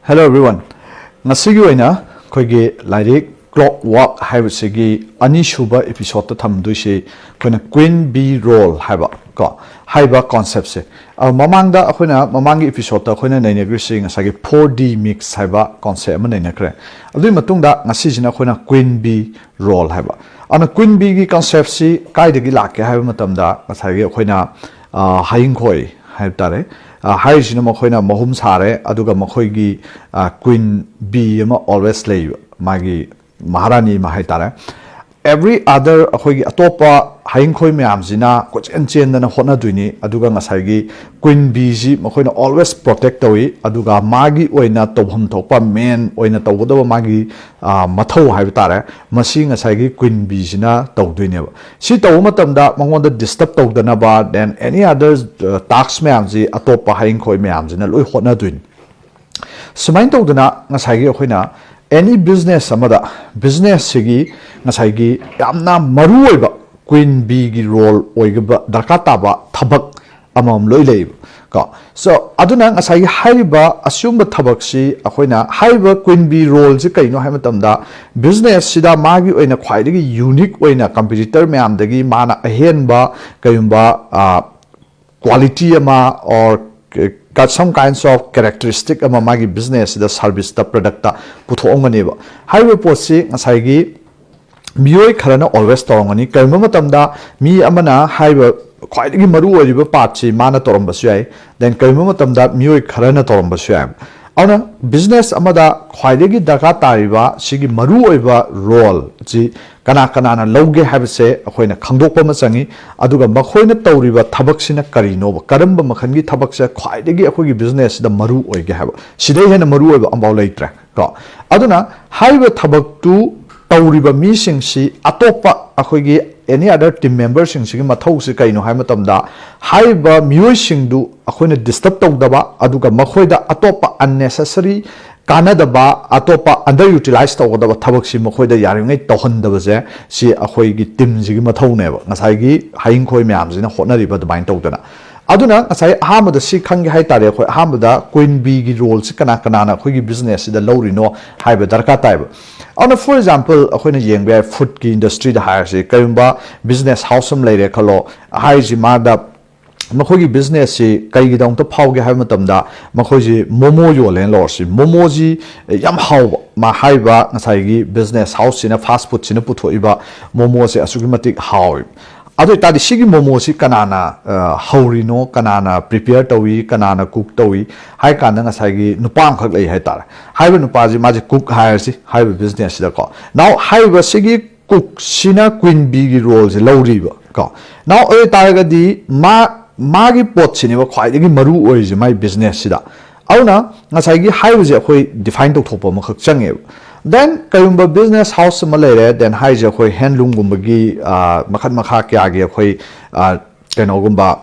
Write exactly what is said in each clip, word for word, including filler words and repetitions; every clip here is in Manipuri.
Hello everyone. ꯉꯁꯤꯒꯤ ꯑꯣꯏꯅ ꯑꯩꯈꯣꯏꯒꯤ ꯂꯥꯏꯔꯤꯛ Clockwork ꯍꯥꯏꯕꯁꯤꯒꯤ ꯑꯅꯤꯁꯨꯕ episode ꯇ ꯊꯝꯗꯣꯏꯁꯤ ꯑꯩꯈꯣꯏꯅ Queen Bee Role ꯍꯥꯏꯕ ꯀꯣ, ꯍꯥꯏꯕ concept ꯁꯦ꯫ ꯑ, ꯃꯃꯥꯡꯗ ꯑꯩꯈꯣꯏꯅ, ꯃꯃꯥꯡꯒꯤ episode ꯇ ꯑꯩꯈꯣꯏꯅ ꯅꯩꯅꯈ꯭ꯔꯤꯁꯤ ꯉꯁꯥꯏꯒꯤ four D mix ꯍꯥꯏꯕ concept ꯑꯃ ꯅꯩꯅꯈ꯭ꯔꯦ꯫ ꯑꯗꯨꯒꯤ ꯃꯇꯨꯡꯗ ꯉꯁꯤꯁꯤꯅ ꯑꯩꯈꯣꯏꯅ Queen Bee Role ꯍꯥꯏꯕ꯫ ꯑꯗꯨꯅ Queen Bee ꯒꯤ concept ꯁꯤ ꯀꯥꯏꯗꯒꯤ ꯂꯥꯛꯀꯦ ꯍꯥꯏꯕ ꯃꯇꯝꯗ ꯉꯁꯥꯏꯒꯤ ꯑꯩꯈꯣꯏꯅ, ꯑ, ꯍꯌꯤꯡꯈꯣꯏ ꯍꯥꯏꯕ ꯇꯥꯔꯦ꯫ ꯑ, ꯍꯥꯏꯔꯤꯁꯤꯅ ꯃꯈꯣꯏꯅ ꯃꯍꯨꯝ ꯁꯥꯔꯦ, ꯑꯗꯨꯒ ꯃꯈꯣꯏꯒꯤ, ꯑ, queen bee ꯑꯃ always ꯂꯩꯕ, ꯃꯥꯒꯤ ꯃꯍꯥꯔꯥꯅꯤ ꯑꯃ ꯍꯥꯏ ꯇꯥꯔꯦ꯫ Every other, ꯑꯩꯈꯣꯏꯒꯤ ꯑꯇꯣꯞꯄ ꯍꯌꯤꯡꯈꯣꯏ ꯃꯌꯥꯝꯁꯤꯅ ꯀꯣꯏꯆꯦꯟ ꯆꯦꯟꯗꯅ ꯍꯣꯠꯅꯗꯣꯏꯅꯤ, ꯑꯗꯨꯒ ꯉꯁꯥꯏꯒꯤ queen bee ꯁꯤ ꯃꯈꯣꯏꯅ always protect ꯇꯧꯏ, ꯑꯗꯨꯒ ꯃꯥꯒꯤ ꯑꯣꯏꯅ ꯇꯧꯐꯝ ꯊꯣꯛꯄ, main ꯑꯣꯏꯅ ꯇꯧꯒꯗꯕ ꯃꯥꯒꯤ, ꯑ, ꯃꯊꯧ ꯍꯥꯏꯕ ꯇꯥꯔꯦ, ꯃꯁꯤ ꯉꯁꯥꯏꯒꯤ queen bee ꯁꯤꯅ ꯇꯧꯗꯣꯏꯅꯦꯕ꯫ ꯁꯤ ꯇꯧꯕ ꯃꯇꯝꯗ ꯃꯉꯣꯟꯗ disturb ꯇꯧꯗꯅꯕ, then any other, ꯑ, task ꯃꯌꯥꯝꯁꯤ ꯑꯇꯣꯞꯄ ꯍꯌꯤꯡꯈꯣꯏ ꯃꯌꯥꯝꯁꯤꯅ ꯂꯣꯏ ꯍꯣꯠꯅꯗꯣꯏꯅꯤ꯫ ꯁꯨꯃꯥꯏꯅ ꯇꯧꯗꯅ ꯉꯁꯥꯏꯒꯤ ꯑꯩꯈꯣꯏꯅ any business ꯑꯃꯗ, business ꯁꯤꯒꯤ ꯉꯁꯥꯏꯒꯤ ꯌꯥꯝꯅ ꯃꯔꯨꯑꯣꯏꯕ queen bee ꯒꯤ role ꯑꯣꯏꯒꯗꯕ ꯗꯔꯀꯥꯔ ꯇꯥꯕ ꯊꯕꯛ ꯑꯃꯃꯝ ꯂꯣꯏ ꯂꯩꯌꯦꯕ ꯀꯣ꯫ So, ꯑꯗꯨꯅ ꯉꯁꯥꯏꯒꯤ ꯍꯥꯏꯔꯤꯕ ꯑꯁꯤꯒꯨꯝꯕ ꯊꯕꯛꯁꯤ ꯑꯩꯈꯣꯏꯅ, ꯍꯥꯏꯔꯤꯕ queen bee role ꯁꯤ ꯀꯩꯅꯣ ꯍꯥꯏꯕ ꯃꯇꯝꯗ, business ꯁꯤꯗ ꯃꯥꯒꯤ ꯑꯣꯏꯅ ꯈ꯭ꯋꯥꯏꯗꯒꯤ unique ꯑꯣꯏꯅ competitor ꯃꯌꯥꯝꯗꯒꯤ ꯃꯥꯅ ꯑꯍꯦꯟꯕ ꯀꯩꯒꯨꯝꯕ, ꯑ, quality ꯑꯃ or some kinds of characteristic ꯑꯃ ꯃꯥꯒꯤ business ꯁꯤꯗ, service ꯇ, product ꯇ ꯄꯨꯊꯣꯛꯑꯝꯒꯅꯦꯕ꯫ ꯍꯥꯏꯔꯤꯕ ꯄꯣꯠꯁꯤ ꯉꯁꯥꯏꯒꯤ ꯃꯤꯑꯣꯏ ꯈꯔꯅ always ꯇꯧꯔꯝꯒꯅꯤ꯫ ꯀꯔꯤꯒꯨꯝꯕ ꯃꯇꯝꯗ ꯃꯤ ꯑꯃꯅ ꯍꯥꯏꯔꯤꯕ ꯈ꯭ꯋꯥꯏꯗꯒꯤ ꯃꯔꯨ ꯑꯣꯏꯔꯤꯕ part ꯁꯤ ꯃꯥꯅ ꯇꯧꯔꯝꯕꯁꯨ ꯌꯥꯏ, then ꯀꯔꯤꯒꯨꯝꯕ ꯃꯇꯝꯗ ꯃꯤꯑꯣꯏ ꯈꯔꯅ ꯇꯧꯔꯝꯕꯁꯨ ꯌꯥꯏ꯫ ꯑꯗꯨꯅ business ꯑꯃꯗ ꯈ꯭ꯋꯥꯏꯗꯒꯤ ꯗꯔꯀꯥꯔ ꯇꯥꯔꯤꯕ ꯁꯤꯒꯤ ꯃꯔꯨ ꯑꯣꯏꯕ role ꯁꯤ ꯀꯅꯥ ꯀꯅꯥꯅ ꯂꯧꯒꯦ ꯍꯥꯏꯕꯁꯦ ꯑꯩꯈꯣꯏꯅ ꯈꯪꯗꯣꯛꯄ ꯑꯃ ꯆꯪꯉꯤ꯫ ꯑꯗꯨꯒ ꯃꯈꯣꯏꯅ ꯇꯧꯔꯤꯕ ꯊꯕꯛꯁꯤꯅ ꯀꯔꯤꯅꯣꯕ, ꯀꯔꯝꯕ ꯃꯈꯜꯒꯤ ꯊꯕꯛꯁꯦ ꯈ꯭ꯋꯥꯏꯗꯒꯤ ꯑꯩꯈꯣꯏꯒꯤ business ꯁꯤꯗ ꯃꯔꯨ ꯑꯣꯏꯒꯦ ꯍꯥꯏꯕ, ꯁꯤꯗꯩ ꯍꯦꯟꯅ ꯃꯔꯨ ꯑꯣꯏꯕ ꯑꯃꯐꯥꯎ ꯂꯩꯇ꯭ꯔꯦ ꯀꯣ꯫ ꯑꯗꯨꯅ ꯍꯥꯏꯔꯤꯕ ꯊꯕꯛꯇꯨ ꯇꯧꯔꯤꯕ ꯃꯤꯁꯤꯡꯁꯤ, ꯑꯇꯣꯞꯄ ꯑꯩꯈꯣꯏꯒꯤ any other team member ꯁꯤꯡꯁꯤꯒꯤ ꯃꯊꯧꯁꯤ ꯀꯩꯅꯣ ꯍꯥꯏꯕ ꯃꯇꯝꯗ, ꯍꯥꯏꯔꯤꯕ ꯃꯤꯑꯣꯏꯁꯤꯡꯗꯨ ꯑꯩꯈꯣꯏꯅ disturb ꯇꯧꯗꯕ, ꯑꯗꯨꯒ ꯃꯈꯣꯏꯗ ꯑꯇꯣꯞꯄ unnecessary, ꯀꯥꯟꯅꯗꯕ, ꯑꯇꯣꯞꯄ under utilize ꯇꯧꯒꯗꯕ ꯊꯕꯛꯁꯤ ꯃꯈꯣꯏꯗ ꯌꯥꯔꯤꯉꯩ ꯇꯧꯍꯟꯗꯕꯁꯦ, ꯁꯤ ꯑꯩꯈꯣꯏꯒꯤ team ꯁꯤꯒꯤ ꯃꯊꯧꯅꯦꯕ, ꯉꯁꯥꯏꯒꯤ ꯍꯌꯤꯡꯈꯣꯏ ꯃꯌꯥꯝꯁꯤꯅ ꯍꯣꯠꯅꯔꯤꯕ ꯑꯗꯨꯃꯥꯏꯅ ꯇꯧꯗꯅ꯫ ꯑꯗꯨꯅ ꯉꯁꯥꯏ ꯑꯍꯥꯟꯕꯗ ꯁꯤ ꯈꯪꯒꯦ ꯍꯥꯏ ꯇꯥꯔꯦ, ꯑꯩꯈꯣꯏ ꯑꯍꯥꯟꯕꯗ ꯀ꯭ꯋꯤꯟ ꯕꯤꯒꯤ ꯔꯣꯜꯁꯤ ꯀꯅꯥ ꯀꯅꯥꯅ ꯑꯩꯈꯣꯏꯒꯤ ꯕꯤꯖꯤꯅꯦꯁꯁꯤꯗ ꯂꯧꯔꯤꯅꯣ ꯍꯥꯏꯕ ꯗꯔꯀꯥꯔ ꯇꯥꯏꯕ꯫ ꯑꯗꯨꯅ for example ꯑꯩꯈꯣꯏꯅ ꯌꯦꯡꯕ ꯌꯥꯏ, ꯐꯨꯗꯀꯤ ꯏꯟꯗꯁꯇ꯭ꯔꯤꯗ ꯍꯥꯏꯔꯁꯤ, ꯀꯔꯤꯒꯨꯝꯕ ꯕꯤꯖꯤꯅꯦꯁ ꯍꯥꯎꯁ ꯑꯃ ꯂꯩꯔꯦ ꯈꯜꯂꯣ, ꯍꯥꯏꯔꯤꯁꯤ ꯃꯥꯗ ꯃꯈꯣꯏꯒꯤ ꯕꯤꯖꯤꯅꯦꯁꯁꯤ ꯀꯩꯒꯤꯗꯃꯛꯇ ꯐꯥꯎꯒꯦ ꯍꯥꯏꯕ ꯃꯇꯝꯗ, ꯃꯈꯣꯏꯁꯤ ꯃꯣꯃꯣ ꯌꯣꯜꯂꯦꯅ ꯂꯧꯔꯁꯤ꯫ ꯃꯣꯃꯣꯁꯤ ꯌꯥꯝ ꯍꯥꯎꯕ, ꯃꯥ ꯍꯥꯏꯔꯤꯕ ꯉꯁꯥꯏꯒꯤ ꯕꯤꯖꯤꯅꯦꯁ ꯍꯥꯎꯁꯁꯤꯅ, ꯐꯥꯁ ꯐꯨꯗꯁꯤꯅ ꯄꯨꯊꯣꯛꯏꯕ ꯃꯣꯃꯣꯁꯦ ꯑꯁꯨꯛꯀꯤ ꯃꯇꯤꯛ ꯍꯥꯎꯏ꯫ ꯑꯗꯨ ꯑꯣꯏꯇꯥꯔꯗꯤ ꯁꯤꯒꯤ ꯃꯣꯃꯣꯁꯤ ꯀꯅꯥꯅ ꯑ, ꯍꯧꯔꯤꯅꯣ, ꯀꯅꯥꯅ ꯄ꯭ꯔꯤꯄꯦꯌꯔ ꯇꯧꯏ, ꯀꯅꯥꯅ ꯀꯨꯛ ꯇꯧꯏ ꯍꯥꯏ ꯀꯥꯟꯗ, ꯉꯁꯥꯏꯒꯤ ꯅꯨꯄꯥ ꯑꯃꯈꯛ ꯂꯩ ꯍꯥꯏꯇꯥꯔꯦ꯫ ꯍꯥꯏꯔꯤꯕ ꯅꯨꯄꯥꯁꯤ, ꯃꯥꯁꯦ ꯀꯨꯛ ꯍꯥꯏꯔꯁꯤ ꯍꯥꯏꯔꯤꯕ ꯕꯤꯖꯤꯅꯦꯁꯁꯤꯗꯀꯣ꯫ Now ꯍꯥꯏꯔꯤꯕ ꯁꯤꯒꯤ ꯀꯨꯛꯁꯤꯅ ꯀ꯭ꯋꯤꯟ ꯕꯤꯒꯤ ꯔꯣꯜꯁꯦ ꯂꯧꯔꯤꯕ ꯀꯣ꯫ Now ꯑꯗꯨ ꯑꯣꯏꯇꯥꯔꯒꯗꯤ ꯃꯥ, ꯃꯥꯒꯤ ꯄꯣꯠꯁꯤꯅꯦꯕ ꯈ꯭ꯋꯥꯏꯗꯒꯤ ꯃꯔꯨ ꯑꯣꯏꯔꯤꯁꯦ ꯃꯥꯏ ꯕꯤꯖꯤꯅꯦꯁꯁꯤꯗ꯫ ꯑꯗꯨꯅ ꯉꯁꯥꯏꯒꯤ ꯍꯥꯏꯔꯤꯕꯁꯦ ꯑꯩꯈꯣꯏ ꯗꯤꯐꯥꯏꯟ ꯇꯧꯊꯣꯛꯄ ꯑꯃꯈꯛ ꯆꯪꯉꯦꯕ꯫ Then ꯀꯔꯤꯒꯨꯝꯕ ꯕꯤꯖꯤꯅꯦꯁ ꯍꯥꯎꯁ ꯑꯃ ꯂꯩꯔꯦ, then ꯍꯥꯏꯔꯤꯁꯦ ꯑꯩꯈꯣꯏ ꯍꯦꯟꯂꯨꯝꯒꯨꯝꯕꯒꯤ, ꯑ, ꯃꯈꯜ ꯃꯈꯥ ꯀꯌꯥꯒꯤ ꯑꯩꯈꯣꯏ, ꯑ, ꯀꯩꯅꯣꯒꯨꯝꯕ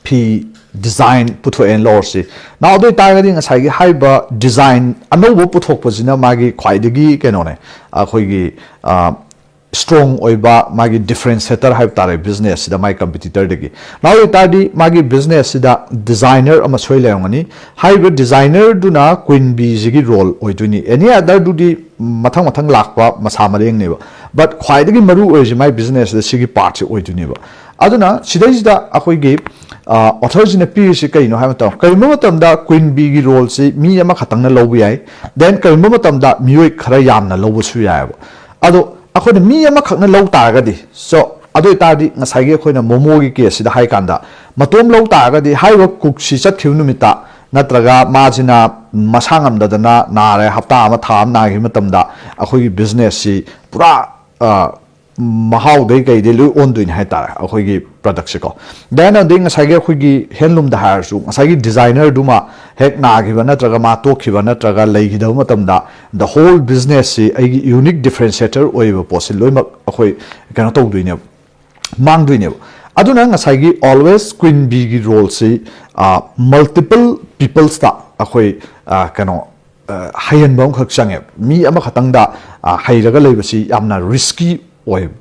ꯐꯤ ꯗꯤꯖꯥꯏꯟ ꯄꯨꯊꯣꯛꯑꯦꯅ ꯂꯧꯔꯁꯤ꯫ Now ꯑꯗꯨ ꯑꯣꯏꯇꯥꯔꯒꯗꯤ ꯉꯁꯥꯏꯒꯤ ꯍꯥꯏꯔꯤꯕ ꯗꯤꯖꯥꯏꯟ ꯑꯅꯧꯕ ꯄꯨꯊꯣꯛꯄꯁꯤꯅ ꯃꯥꯒꯤ ꯈ꯭ꯋꯥꯏꯗꯒꯤ ꯀꯩꯅꯣꯅꯦ, ꯑꯩꯈꯣꯏꯒꯤ, ꯑ, ꯁ꯭ꯇ꯭ꯔꯣꯡ ꯑꯣꯏꯕ ꯃꯥꯒꯤ ꯗꯤꯐ꯭ꯔꯦꯟꯁꯤꯌꯦꯇꯔ ꯍꯥꯏꯕ ꯇꯥꯔꯦ ꯕꯤꯖꯤꯅꯦꯁꯁꯤꯗ, ꯃꯥꯒꯤ ꯀꯝꯄꯤꯇꯤꯇꯔꯗꯒꯤ꯫ Now ꯑꯗꯨ ꯑꯣꯏꯇꯥꯔꯗꯤ ꯃꯥꯒꯤ ꯕꯤꯖꯤꯅꯦꯁꯁꯤꯗ ꯗꯤꯖꯥꯏꯅꯔ ꯑꯃ ꯁꯣꯏ ꯂꯩꯔꯝꯒꯅꯤ꯫ ꯍꯥꯏꯔꯤꯕ ꯗꯤꯖꯥꯏꯅꯔꯗꯨꯅ ꯀ꯭ꯋꯤꯟ ꯕꯤꯁꯤꯒꯤ ꯔꯣꯜ ꯑꯣꯏꯗꯣꯏꯅꯤ꯫ Any otherꯗꯨꯗꯤ ꯃꯊꯪ ꯃꯊꯪ ꯂꯥꯛꯄ ꯃꯁꯥ ꯃꯔꯦꯡꯅꯦꯕ꯫ But ꯈ꯭ꯋꯥꯏꯗꯒꯤ ꯃꯔꯨ ꯑꯣꯏꯔꯤꯁꯦ ꯃꯥꯏ ꯕꯤꯖꯤꯅꯦꯁꯁꯤꯗ ꯁꯤꯒꯤ ꯄꯥꯔꯠꯁꯦ ꯑꯣꯏꯗꯣꯏꯅꯦꯕ꯫ ꯑꯗꯨꯅ ꯁꯤꯗꯩꯁꯤꯗ ꯑꯩꯈꯣꯏꯒꯤ, ꯑ, ꯑꯣꯊꯔꯁꯤꯅ ꯄꯤꯔꯤꯁꯤ ꯀꯩꯅꯣ ꯍꯥꯏꯕ ꯃꯇꯝꯗ, ꯀꯔꯤꯒꯨꯝꯕ ꯃꯇꯝꯗ ꯀ꯭ꯋꯤꯟ ꯕꯤꯒꯤ ꯔꯣꯜꯁꯤ ꯃꯤ ꯑꯃꯈꯛꯇꯪꯅ ꯂꯧꯕ ꯌꯥꯏ, then ꯀꯔꯤꯒꯨꯝꯕ ꯃꯇꯝꯗ ꯃꯤꯑꯣꯏ ꯈꯔ ꯌꯥꯝꯅ ꯂꯧꯕꯁꯨ ꯌꯥꯏꯑꯕ꯫ ꯑꯗꯣ ꯑꯩꯈꯣꯏꯅ ꯃꯤ ꯑꯃꯈꯛꯅ ꯂꯧ ꯇꯥꯔꯒꯗꯤ, so ꯑꯗꯨ ꯑꯣꯏꯇꯥꯔꯗꯤ ꯉꯁꯥꯏꯒꯤ ꯑꯩꯈꯣꯏꯅ ꯃꯣꯃꯣꯒꯤ ꯀꯦꯁꯁꯤꯗ ꯍꯥꯏ ꯀꯥꯟꯗ, ꯃꯇꯣꯝ ꯂꯧ ꯇꯥꯔꯒꯗꯤ ꯍꯥꯏꯔꯤꯕ ꯀꯨꯛꯁꯤ ꯆꯠꯈꯤꯕ ꯅꯨꯃꯤꯠꯇ, ꯅꯠꯇ꯭ꯔꯒ ꯃꯥꯁꯤꯅ ꯃꯁꯥ ꯉꯝꯗꯗꯅ ꯅꯥꯔꯦ, ꯍꯞꯇꯥ ꯑꯃ ꯊꯥ ꯑꯃ ꯅꯥꯈꯤꯕ ꯃꯇꯝꯗ ꯑꯩꯈꯣꯏꯒꯤ ꯕꯤꯖꯤꯅꯦꯁꯁꯤ ꯄꯨꯔꯥ, ꯑ, ꯃꯍꯥꯎꯗꯩ ꯀꯩꯗꯩ ꯂꯣꯏ ꯑꯣꯟꯗꯣꯏꯅꯦ ꯍꯥꯏꯇꯥꯔꯦ ꯑꯩꯈꯣꯏꯒꯤ ꯄ꯭ꯔꯗꯛꯁꯦꯀꯣ꯫ Then ꯑꯗꯩ ꯉꯁꯥꯏꯒꯤ ꯑꯩꯈꯣꯏꯒꯤ ꯍꯦꯟꯂꯨꯝꯗ ꯍꯥꯏꯔꯁꯨ, ꯉꯁꯥꯏꯒꯤ ꯗꯤꯖꯥꯏꯅꯔꯗꯨꯃ ꯍꯦꯛ ꯅꯥꯈꯤꯕ ꯅꯠꯇ꯭ꯔꯒ ꯃꯥ ꯇꯣꯛꯈꯤꯕ ꯅꯠꯇ꯭ꯔꯒ ꯂꯩꯈꯤꯗꯕ ꯃꯇꯝꯗ, the whole businessꯁꯤ ꯑꯩꯒꯤ ꯌꯨꯅꯤꯛ ꯗꯤꯐ꯭ꯔꯦꯟꯁꯤꯌꯦꯇꯔ ꯑꯣꯏꯔꯤꯕ ꯄꯣꯠꯁꯤ ꯂꯣꯏꯅꯃꯛ ꯑꯩꯈꯣꯏ ꯀꯩꯅꯣ ꯇꯧꯗꯣꯏꯅꯦꯕ, ꯃꯥꯡꯗꯣꯏꯅꯦꯕ꯫ ꯑꯗꯨꯅ ꯉꯁꯥꯏꯒꯤ always ꯀ꯭ꯋꯤꯟ ꯕꯤꯒꯤ ꯔꯣꯜꯁꯤ, ꯑ, multiple peoplesꯇ ꯑꯩꯈꯣꯏ, ꯑ, ꯀꯩꯅꯣ, ꯑ, ꯍꯩꯍꯟꯕ ꯑꯃꯈꯛ ꯆꯪꯉꯦꯕ꯫ ꯃꯤ ꯑꯃꯈꯛꯇꯪꯗ, ꯑ, ꯍꯩꯔꯒ ꯂꯩꯕꯁꯤ ꯌꯥꯝꯅ ꯔꯤꯁꯀꯤ ꯑꯣꯏꯌꯦꯕ꯫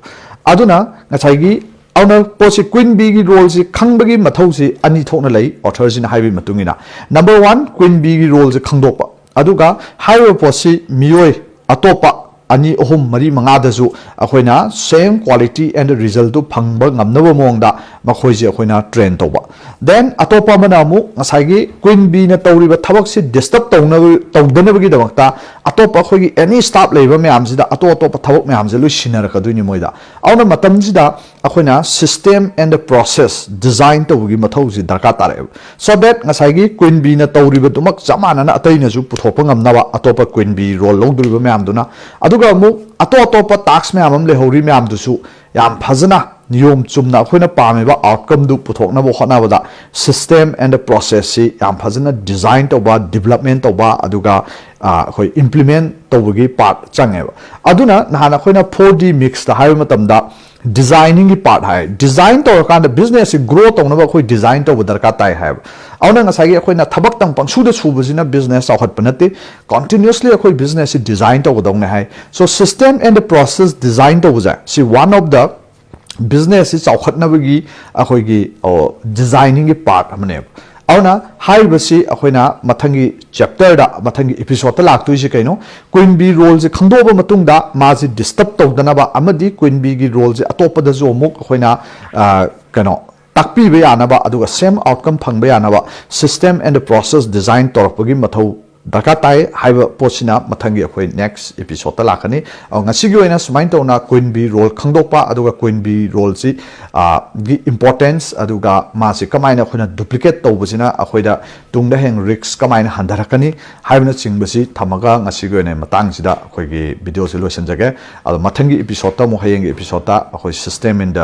ꯑꯗꯨꯅ ꯉꯁꯥꯏꯒꯤ ꯑꯗꯨꯅ ꯄꯣꯠꯁꯤ ꯀ꯭ꯋꯤꯟ ꯕꯤꯒꯤ ꯔꯣꯜꯁꯤ ꯈꯪꯕꯒꯤ ꯃꯊꯧꯁꯤ ꯑꯅꯤ ꯊꯣꯛꯅ ꯂꯩ, ꯑꯣꯊꯔꯁꯤꯅ ꯍꯥꯏꯕꯒꯤ ꯃꯇꯨꯡ ꯏꯟꯅ꯫ ꯅꯝꯕꯔ ꯋꯥꯟ, ꯀ꯭ꯋꯤꯟ ꯕꯤꯒꯤ ꯔꯣꯜꯁꯤ ꯈꯪꯗꯣꯛꯄ, ꯑꯗꯨꯒ ꯍꯥꯏꯔꯤꯕ ꯄꯣꯠꯁꯤ ꯃꯤꯑꯣꯏ ꯑꯇꯣꯞꯄ ꯑꯅꯤ, ꯑꯍꯨꯝ, ꯃꯔꯤ, ꯃꯉꯥꯗꯁꯨ ꯑꯩꯈꯣꯏꯅ same quality and resultꯇꯨ ꯐꯪꯕ ꯉꯝꯅꯕ ꯃꯑꯣꯡꯗ ꯃꯈꯣꯏꯁꯦ ꯑꯩꯈꯣꯏꯅ ꯇ꯭ꯔꯦꯟ ꯇꯧꯕ꯫ Then ꯑꯇꯣꯞꯄ ꯑꯃꯅ ꯑꯃꯨꯛ ꯉꯁꯥꯏꯒꯤ ꯀ꯭ꯋꯤꯟ ꯕꯤꯅ ꯇꯧꯔꯤꯕ ꯊꯕꯛꯁꯤ ꯗꯤꯁꯇꯔꯕ ꯇꯧꯅꯕ, ꯇꯧꯗꯅꯕꯒꯤꯗꯃꯛꯇ ꯑꯇꯣꯞꯄ ꯑꯩꯈꯣꯏꯒꯤ ꯑꯦꯅꯤ ꯁ꯭ꯇꯥꯐ ꯂꯩꯕ ꯃꯌꯥꯝꯁꯤꯗ ꯑꯇꯣꯞ ꯑꯇꯣꯞꯄ ꯊꯕꯛ ꯃꯌꯥꯝꯁꯦ ꯂꯣꯏ ꯁꯤꯟꯅꯔꯛꯀꯗꯣꯏꯅꯤ ꯃꯣꯏꯗ꯫ ꯑꯗꯨꯅ ꯃꯇꯝꯁꯤꯗ ꯑꯩꯈꯣꯏꯅ system and process design ꯇꯧꯕꯒꯤ ꯃꯊꯧꯁꯤ ꯗꯔꯀꯥꯔ ꯇꯥꯔꯛꯑꯦꯕ꯫ So that ꯉꯁꯥꯏꯒꯤ ꯀ꯭ꯋꯤꯟ ꯕꯤꯅ ꯇꯧꯔꯤꯕꯗꯨꯃꯛ ꯆꯞ ꯃꯥꯟꯅꯅ ꯑꯇꯩꯅꯁꯨ ꯄꯨꯊꯣꯛꯄ ꯉꯝꯅꯕ, ꯑꯇꯣꯞꯄ ꯀ꯭ꯋꯤꯟ ꯕꯤ ꯔꯣꯜ ꯂꯧꯗꯣꯔꯤꯕ ꯃꯌꯥꯝꯗꯨꯅ꯫ ꯑꯗꯨꯒ ꯑꯃꯨꯛ ꯑꯇꯣꯞ ꯑꯇꯣꯞꯄ ꯇꯥꯛꯁ ꯃꯌꯥꯝ ꯑꯃ ꯂꯩꯍꯧꯔꯤ ꯃꯌꯥꯝꯗꯨꯁꯨ ꯌꯥꯝ ꯐꯖꯅ ꯅꯤꯌꯣꯝ ꯆꯨꯝꯅ ꯑꯩꯈꯣꯏꯅ ꯄꯥꯝꯃꯤꯕ ꯑꯥꯎꯠꯀꯝꯗꯨ ꯄꯨꯊꯣꯛꯅꯕ ꯍꯣꯠꯅꯕꯗ system and processꯁꯤ ꯌꯥꯝ ꯐꯖꯅ ꯗꯤꯖꯥꯏꯟ ꯇꯧꯕ, ꯗꯤꯕꯂꯞꯃꯦꯟ ꯇꯧꯕ, ꯑꯗꯨꯒ, ꯑ, ꯑꯩꯈꯣꯏ ꯏꯝꯄ꯭ꯂꯤꯃꯦꯟ ꯇꯧꯕꯒꯤ ꯄꯥꯔꯠ ꯆꯪꯉꯦꯕ꯫ ꯑꯗꯨꯅ ꯅꯍꯥꯟ ꯑꯩꯈꯣꯏꯅ four D mixꯇ ꯍꯥꯏꯕ ꯃꯇꯝꯗ ꯗꯤꯖꯥꯏꯅꯤꯡꯒꯤ ꯄꯥꯔꯠ ꯍꯥꯏ꯫ ꯗꯤꯖꯥꯏꯟ ꯇꯧꯔꯀꯥꯟꯗ ꯕꯤꯖꯤꯅꯦꯁꯁꯤ ꯒ꯭ꯔꯣ ꯇꯧꯅꯕ ꯑꯩꯈꯣꯏ ꯗꯤꯖꯥꯏꯟ ꯇꯧꯕ ꯗꯔꯀꯥꯔ ꯇꯥꯏ ꯍꯥꯏꯕ꯫ ꯑꯗꯨꯅ ꯉꯁꯥꯏꯒꯤ ꯑꯩꯈꯣꯏꯅ ꯊꯕꯛꯇꯪ ꯄꯪꯁꯨꯗ ꯁꯨꯕꯁꯤꯅ ꯕꯤꯖꯤꯅꯦꯁ ꯆꯥꯎꯈꯠꯄ ꯅꯠꯇꯦ꯫ ꯀꯟꯇꯤꯅ꯭ꯌꯨꯁꯂꯤ ꯑꯩꯈꯣꯏ ꯕꯤꯖꯤꯅꯦꯁꯁꯤ ꯗꯤꯖꯥꯏꯟ ꯇꯧꯒꯗꯧꯅꯦ ꯍꯥꯏ꯫ So system and process design ꯇꯧꯕꯁꯦ ꯁꯤ one of the ꯕꯤꯖꯤꯅꯦꯁꯁꯤ ꯆꯥꯎꯈꯠꯅꯕꯒꯤ ꯑꯩꯈꯣꯏꯒꯤ, ꯑꯣ, ꯗꯤꯖꯥꯏꯅꯤꯡꯒꯤ ꯄꯥꯔꯠ ꯑꯃꯅꯦꯕ꯫ ꯑꯗꯨꯅ ꯍꯥꯏꯔꯤꯕꯁꯤ ꯑꯩꯈꯣꯏꯅ ꯃꯊꯪꯒꯤ ꯆꯦꯞꯇꯔꯗ, ꯃꯊꯪꯒꯤ ꯏꯄꯤꯁꯣꯗꯇ ꯂꯥꯛꯇꯣꯏꯁꯤ ꯀꯩꯅꯣ? ꯀ꯭ꯋꯤꯟ ꯕꯤ ꯔꯣꯜꯁꯦ ꯈꯪꯗꯣꯛꯑꯕ ꯃꯇꯨꯡꯗ ꯃꯥꯁꯤ ꯗꯤꯁꯇꯔꯕ ꯇꯧꯗꯅꯕ ꯑꯃꯗꯤ ꯀ꯭ꯋꯤꯟ ꯕꯤꯒꯤ ꯔꯣꯜꯁꯦ ꯑꯇꯣꯞꯄꯗꯁꯨ ꯑꯃꯨꯛ ꯑꯩꯈꯣꯏꯅ, ꯑ, ꯀꯩꯅꯣ, ꯇꯥꯛꯄꯤꯕ ꯌꯥꯅꯕ, ꯑꯗꯨꯒ same outcome ꯐꯪꯕ ꯌꯥꯅꯕ system and process design ꯇꯧꯔꯛꯄꯒꯤ ꯃꯊꯧ ꯗꯔꯀꯥꯔ ꯇꯥꯏ ꯍꯥꯏꯕ ꯄꯣꯠꯁꯤꯅ ꯃꯊꯪꯒꯤ ꯑꯩꯈꯣꯏ ꯅꯦꯛꯁ ꯏꯄꯤꯁꯣꯗꯇ ꯂꯥꯛꯀꯅꯤ꯫ ꯑ, ꯉꯁꯤꯒꯤ ꯑꯣꯏꯅ ꯁꯨꯃꯥꯏꯅ ꯇꯧꯅ ꯀ꯭ꯋꯤꯟ ꯕꯤ ꯔꯣꯜ ꯈꯪꯗꯣꯛꯄ, ꯑꯗꯨꯒ ꯀ꯭ꯋꯤꯟ ꯕꯤ ꯔꯣꯜꯁꯤ, ꯑ, ꯒꯤ ꯏꯝꯄꯣꯔꯇꯦꯟꯁ, ꯑꯗꯨꯒ ꯃꯥꯁꯤ ꯀꯃꯥꯏꯅ ꯑꯩꯈꯣꯏꯅ ꯗꯨꯄ꯭ꯂꯤꯀꯦꯠ ꯇꯧꯕꯁꯤꯅ ꯑꯩꯈꯣꯏꯗ ꯇꯨꯡꯗ ꯍꯌꯦꯡ ꯔꯤꯛꯁ ꯀꯃꯥꯏꯅ ꯍꯟꯊꯔꯛꯀꯅꯤ ꯍꯥꯏꯕꯅꯆꯤꯡꯕꯁꯤ ꯊꯝꯃꯒ ꯉꯁꯤꯒꯤ ꯑꯣꯏꯅ ꯃꯇꯥꯡꯁꯤꯗ ꯑꯩꯈꯣꯏꯒꯤ ꯚꯤꯗꯤꯑꯣꯁꯤ ꯂꯣꯏꯁꯤꯟꯖꯒꯦ꯫ ꯑꯗꯣ ꯃꯊꯪꯒꯤ ꯏꯄꯤꯁꯣꯗꯇ ꯑꯃꯨꯛ, ꯍꯌꯦꯡꯒꯤ ꯏꯄꯤꯁꯣꯗꯇ ꯑꯩꯈꯣꯏ system and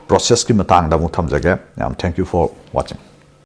processꯀꯤ ꯃꯇꯥꯡꯗ ꯑꯃꯨꯛ ꯊꯝꯖꯒꯦ꯫ ꯌꯥꯝ thank you for watching꯫